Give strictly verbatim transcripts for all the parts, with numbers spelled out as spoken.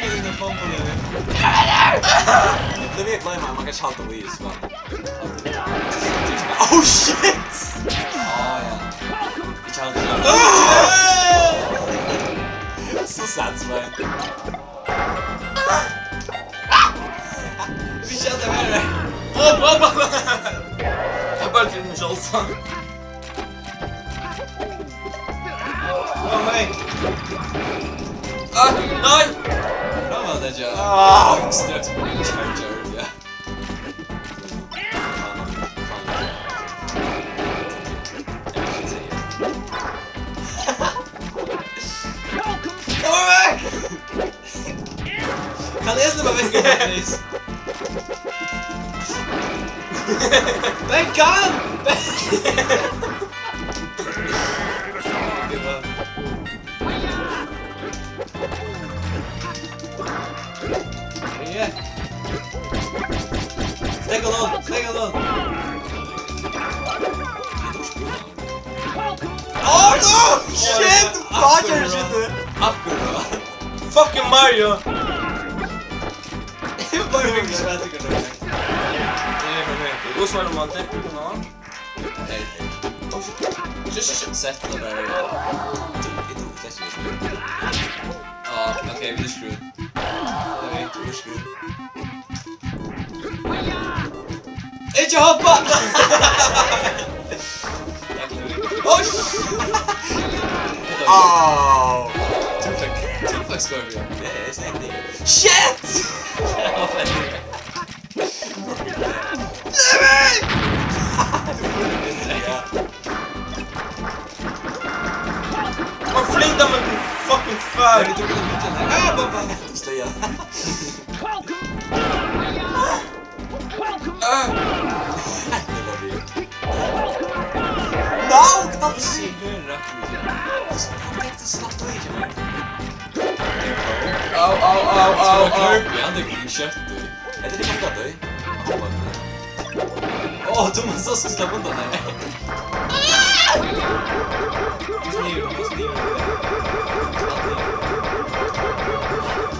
Eg vil inn í bombuna. Tað vil eg gloyma, man kann ikki halda í, so. Oh shit! Á, ja. Ikki halda í. So satisfying. Vit skjóta meira. Hoppa, hoppa. Eg bara til meg sjálv, sånn. Ó, nei. Ah, nei. Hvat var tað, ja? Ah, støtt. Charger, ja. Kom vekk! Kann eg sleppa vekk, please? Vekk hann! Steðga hann, steðga hann! Oh no! Shit! Akkurát. Fucking Mario! Eg bara veit ikki, hvat eg skal gera. Hey, hey, hey. Hvussu var tað, man tekur nú? Hey, hey. Oh, shit. Shit, shit, shit. Sett tað bara. Eg tók tað ikki. Ah, ok, vit eru screwed. Ikki hoppa! Oy! Au! Tú fekk, tú fekk skøvi. Eg sneik teg. Shit! Nei! Ja. Hva flyter man til fucking før? Nei, men du kan ikke. Ah, hva, hva? Støya. Ah. Det var det. No, knappt. Au, au, au, au, au. Ja, det er ikke kjøtt, du. Er det ikke kjøtt, du? Åh, du må så skal slappe undan her. Just niður, just niður.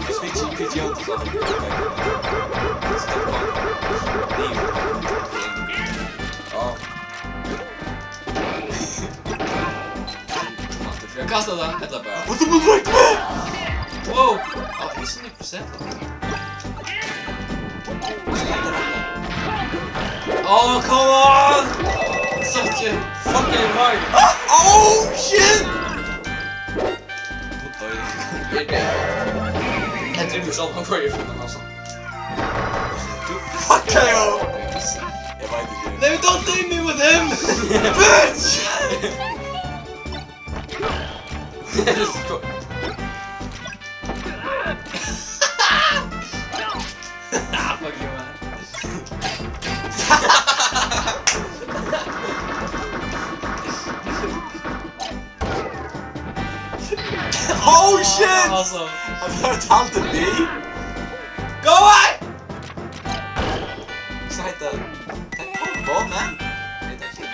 Just niður, just niður. Just niður, just niður. Just niður. Á. Aftur, fyri at kasta tað, ella bara. What the fuck? Wow! Á, eg sá prosent. Oh, come on! Such a fucking right. Oh, shit! Hetta er mjög sjálvt, hann fór í funnan, altso. Fuck you! Eg veit ikki. No, don't leave me with him! Bitch! Fuck you, man. Oh, shit! Awesome. Hann hevur talt við. Go away! Hvat heita tað? Tað er combo, man. Veit ikki.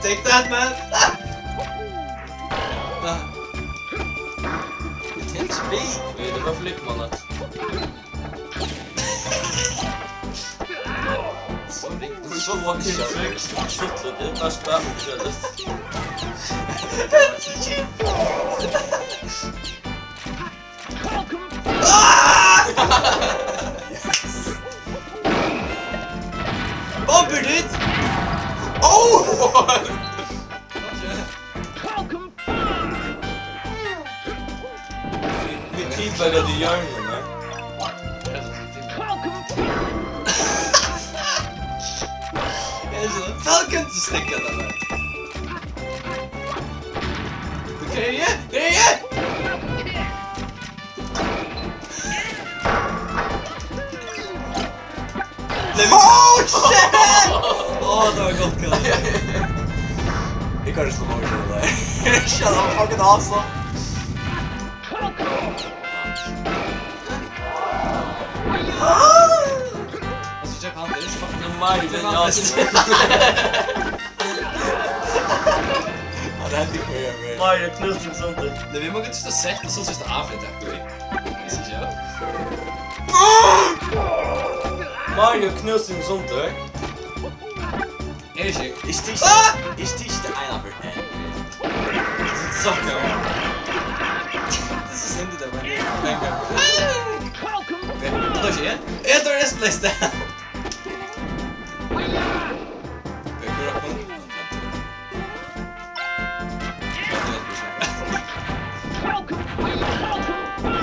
Take that, man. Ah. It takes me. Ey, det var för lite, man. Sorry. So fucking sjukt. Sjukt, det er bare spæl, det er det. Ah! Yes. Bomber, dude! Oh! Vit, vit teamworka í hjørnunum, nei? Eg er so Falcon til stikka, den der. Okay, yeah, yeah, yeah! Oh, shit! Åh, det var godt, Kalle. Eg kan ikki slå meg over til det der. Shut up, fucking awesome. Altso, check han, det er fucking Mario, den, ja. Ja, det er ikke for å gjøre mer. Mario knusing sundur. Nei, vi må ikke stå sett og så synes det er avflyttet, du. Mario knusing sundur. Er det ikke? Ikke tirsdag. Ah! Ikke tirsdag, nei, nei, for helvete. Suck, ja. Det er så synd, det der, men det er det er ikke jeg. Jeg tror det er som leste.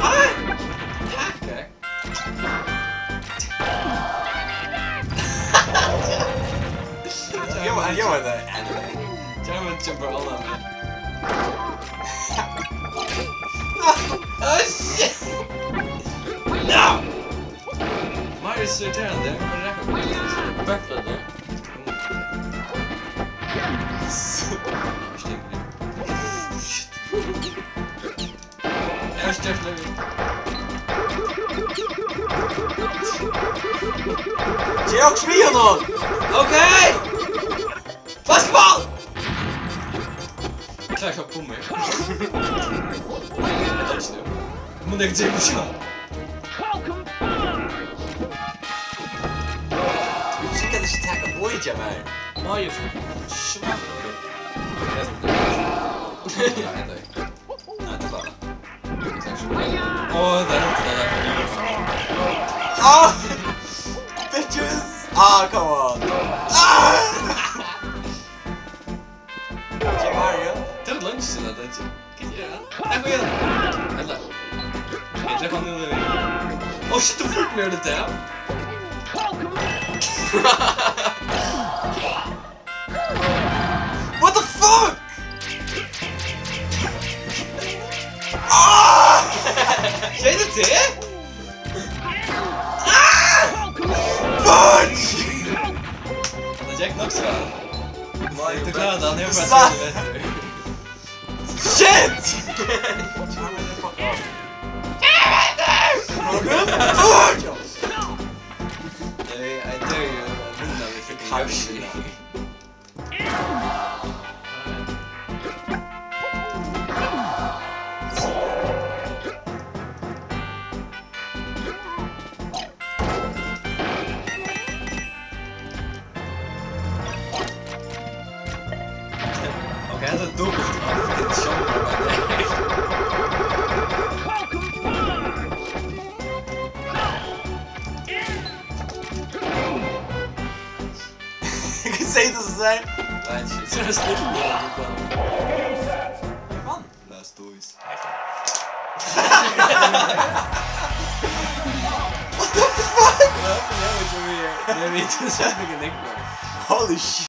Hei! Takk, jeg. Jo, jo, det er det. German jumper all on me. Oh, shit! No! Mario er så irriterende. Hva er det? Back det. Shit. Eg havi ikki gjørt lívið. Ger okkurt við honum! Okay! Basketball! Eg klári ikki at koma her. Eg tók ikki nú. Eg má leggja til, sjá. Tú kanst ikki taka boy hjá mær. Má eg fáa svart? Nei, hetta er, nei, tað er bara. Åh, tað er, tað er. Ah! Bitches! Ah, come on! Ah! Tað er Mario. Tað er langt síðan, tað er ikki. Hvat er tað? Nei, kom igjen. Ella. Ok, drepp hann nú, Levi. Oh shit, the fuck, man, the damn. What the fuck? Ah! Skeyt tað? Ah! Fudge! Tað gekk nokk so. Nei, tú klárar tað, hann hevur bara Sa- tretivu metrar. Shit! Hey, I dare you. Vinna við fucking Yoshi. Ok, hetta er dupult av fucking sjálvmorð. Hvat segði tú so, Sær? Nei, ikki. So er tað stilt nú, eg vann. Last Toys. What the fuck? Ja, eg veit ikki, um eg, eg veit ikki, um eg liggur. Holy shit.